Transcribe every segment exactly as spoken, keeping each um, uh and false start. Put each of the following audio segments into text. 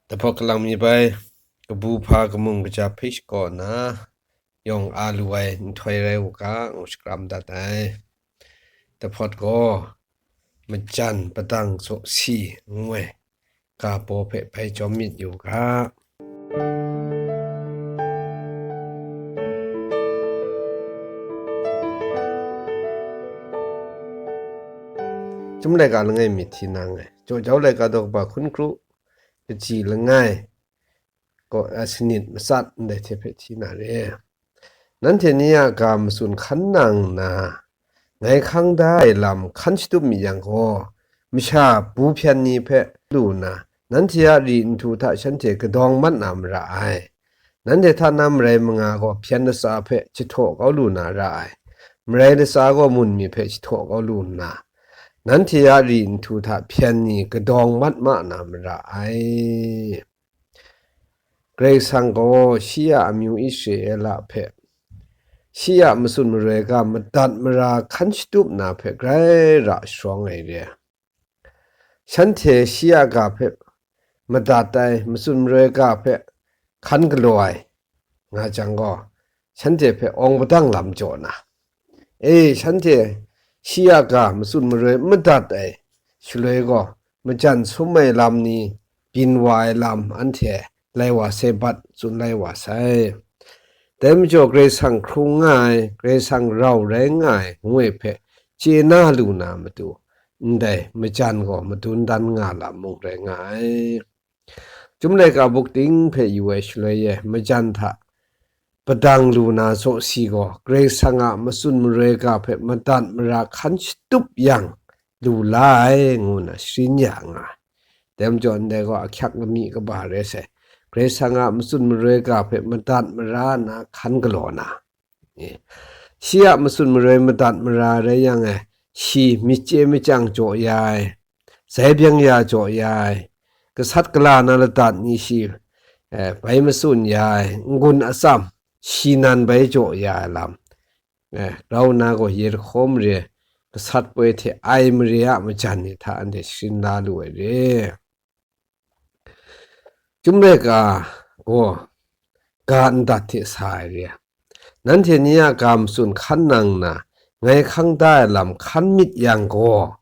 Dahpawt kalang mi bai, kabu hpa kamung kaja hpe shakaw nna, yawng a lu ai nhtoi rai u ga, ngu shakram dat ai. Dahpawt gaw, Majan Padang Tsaw Si ngu ai ga baw hpe bai jawm myit yu ga. Chyum laika langai mi hti na nngai. Jaw jau laika daw kaba hkun kru, kaji langai, gaw, a, sanit matsat ndai hte hpe hti na re. Nanhte ni a ga matsun hkan nang nna, ngai hkang da ai lam hkan shatup mi yang gaw, masha bu hpyen ni hpe lu nna, nanhte a ri nhtu hta shanhte kadawng mat na mara ai. Nanhte hta na marai manga gaw hpyen latsa hpe jahtaw kau lu na ra ai. Marai latsa gaw mun mi hpe jahtaw kau lu nna, nanhte a ri nhtu hta hpyen ni kadawng mat ma na mara ai. Karai Kasang gaw shi a amyu Israela hpe, shi a matsun maroi ga madat mara hkan shatup na hpe grai ra sharawng ai re. Shanhte shi a ga hpe madat ai, matsun maroi ga hpe hkan galaw ai nga jang gaw, shanhte hpe awng padang lam jaw na, e, shanhte shi a ga matsun maroi n madat ai shaloi gaw, majan sum ai lam ni, byin wa ai lam anhte lai wa sai, bat tsun lai wa sai. Dai majaw, Karai Kasang hkrung nga ai, Karai Kasang rau rai nga ai, ngu ai hpe chye na lu na matu, ndai majan gaw madun dan nga lam mung rai nga ai. Chyum laika buk ting hpe yu ai shaloi e, majan hta padang lu na Tsaw Si gaw, Karai Kasang a matsun maroi ga hpe madat mara hkan shatup yang lu la ai, ngu nna sharin ya nga ai. Dai majaw, ndai gaw ahkyak lami kaba rai sai. Karai Kasang a matsun maroi ga hpe madat mara nna hkan galaw na, e, shi a matsun maroi madat mara rai yang e, shi myit chye machyang jaw ya ai, zai byeng ya jaw ya ai, gasat gala na ladat ni shi, e, bai matsun ya ai, n-gun atsam, shi nan bai jaw ya ai lam, e, grau nna gaw Yerihko mare, gasat poi hte Ai mare a majan ni hta anhte sharin la lu ai re. Chyum laika gaw ga ndat hte sa ai re. Nanhte ni a ga matsun hkan nang nna, ngai hkang da ai lam hkan myit yang gaw,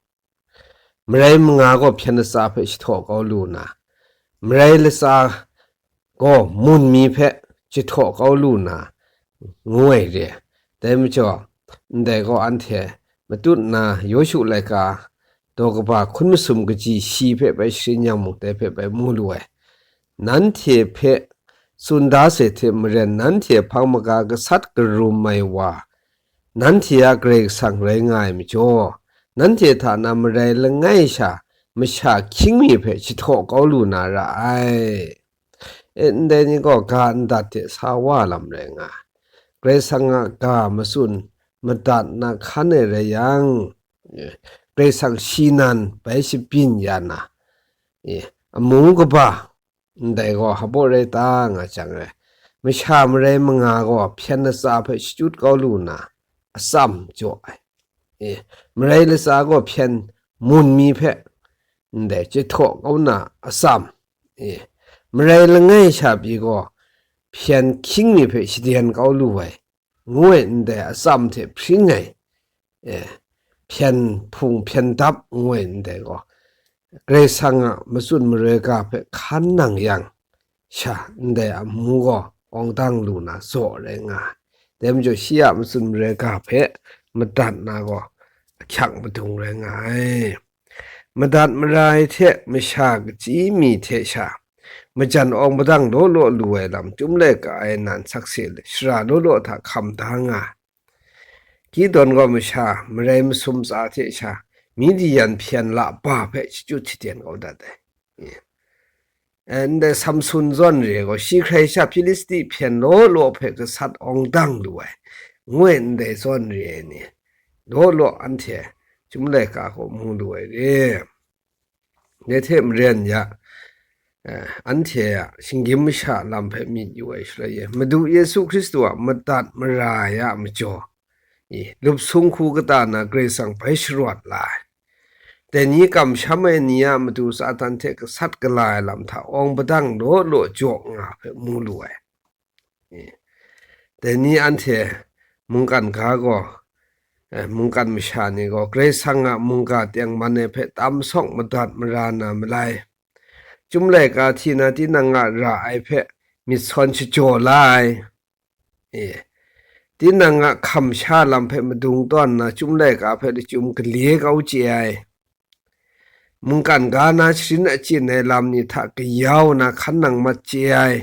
marai manga gaw hpyen latsa hpe jahtaw kau lu na, marai latsa gaw mun mi hpe jahtaw kau lu na, ngu ai re. Dai majaw, ndai gaw anhte matut nna Yawshu laika daw kaba hkun masum kaji shi hpe bai sharin yang mung, dai hpe bai mu lu ai. Nanhte hpe tsun da sai hte maren, nanhte hpang maga gasat karum ai wa, nanhte a Karai Kasang rai nga ai majaw, nanhte hta na marai langai sha masha hkying mi hpe jahtaw kau lu na ra ai. E, ndai ni gaw ga ndat hte sa wa lam rai nga ai. Karai Kasang a ga matsun madat na hkan ai rai yang, e, Karai Kasang shi nan bai shabyin ya na, e, amu kaba, ndai gaw hpaw rai ta nga jang e, masha marai manga gaw hpyen latsa hpe shachyut kau lu na atsam jaw ai. E, marai latsa gaw hpyen mun mi hpe ndai jahtaw kau na atsam, e, marai langai sha pyi gaw hpyen hkying mi hpe shaden kau lu ai, ngu ai ndai atsam hte hpring ai, e, hpyen hpung hpyen dap ngu ai ndai gaw, Karai Kasang a matsun maroi ga hpe hkan nang yang sha, ndai amu gaw awng dang lu na zaw rai nga ai. Dai majaw, shi a matsun maroi ga hpe madat na gaw ahkyak madung rai nga ai. Madat mara ai hte masha kachyi mi hte sha, majan awng padang law law lu ai lam, Chyum laika ai nan sakse shara law law hta hkam da nga ai. Gideon gaw masha marai masum tsa hte sha, Midian hpyen la ba hpe shachyut shaden kau dat ai. E, ndai Samsun zawn re ai gaw, shi hkrai sha Hpilisti hpyen law law hpe gasat awng dang lu ai, ngu ai ndai zawn re ai ni, law law anhte Chyum laika gaw mu lu ai re. Dai hte maren ya, eh, anhte a shinggyim masha lam hpe myit yu ai shaloi e, Madu Yesu Hkristu a madat mara ya a majaw, i, lup sung hku kata na Karai Kasang bai sharawt la ai. Dai ni kamsham ai ni a matu Satan hte gasat gala ai lam hta awng padang law law jaw nga hpe mu lu ai. Dai ni anhte mungkan ga gaw, eh, mungkan masha ni gaw Karai Kasang a mungga tengman ai hpe tam sawk madat mara na malai. Chyum laika hti na tinang a ra ai hpe myit sawn shajaw la ai. E, tinang a hkam sha lam hpe madung tawn na chyum laika hpe lachyum gale kau chye ai. Mungkan ga na sharin achyin ai lam ni hta kayau na hkan nang mat chye ai.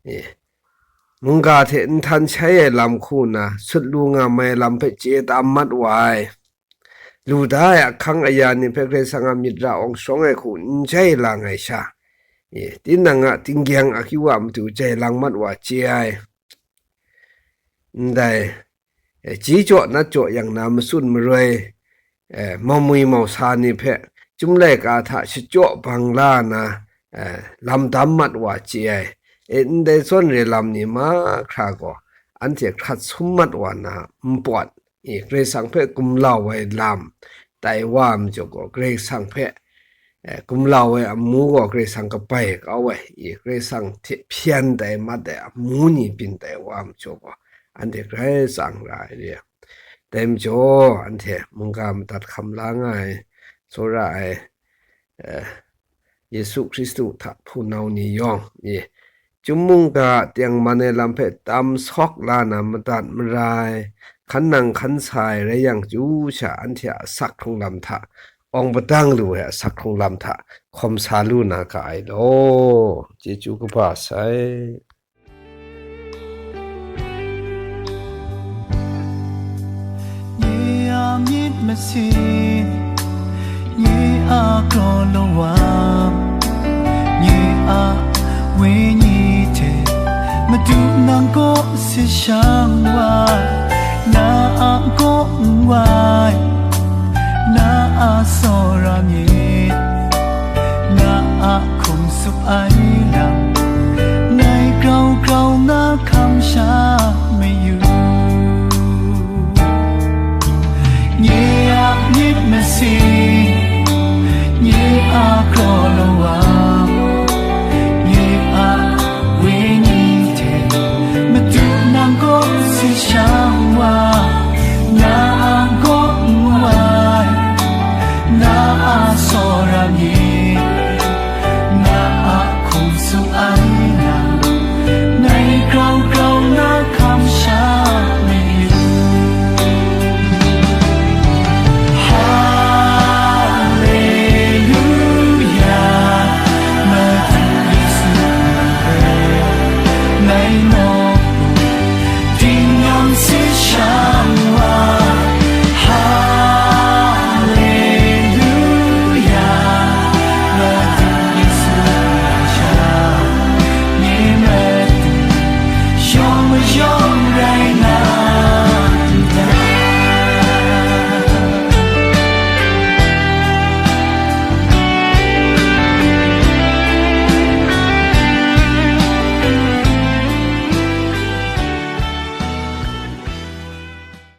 E, mungga hte nhtan shai ai lam hku na sut lu nga mai lam hpe chye tam mat wa ai. Lu da ai ahkang aya ni hpe Karai Kasang a myit ra awng sharawng ai hku n jai lang ai sha, e, tinang a tinggyang akyu a matu jai lang mat wa chye ai. Ndai, e, ji jaw nat jaw yang na matsun maroi, e, mamwi mausa ni hpe chyum laika hta shachyaw bang la na, e, lam dam mat wa chye ai. E, ndai zawn re lam ni mahkra gaw, anhte hkrat sum mat wa na npawt, e, Karai Kasang hpe gumlau ai lam tai wa ai majaw gaw, Karai Kasang hpe, e, gumlau ai amu gaw Karai Kasang kabai kau ai, e, Karai Kasang hte hpyen tai mat ai amu ni byin tai wa ai majaw gaw, anhte grai tsang ra ai re. Dai majaw, anhte mungga madat hkam la nga ai, tsawra ai, eh, Yesu Hkristu hta hpunau ni yawng, e, chyum mungga tengman ai lam hpe tam sawk la na madat mara ai, hkan nang hkan sa ai rai yang chyu sha, anhte a asak hkrung lam hta, awng padang lu ai asak hkrung lam hta hkawm sa lu na ga ai law. Chyeju kaba sai. Nye a myit masin, nye a kraw law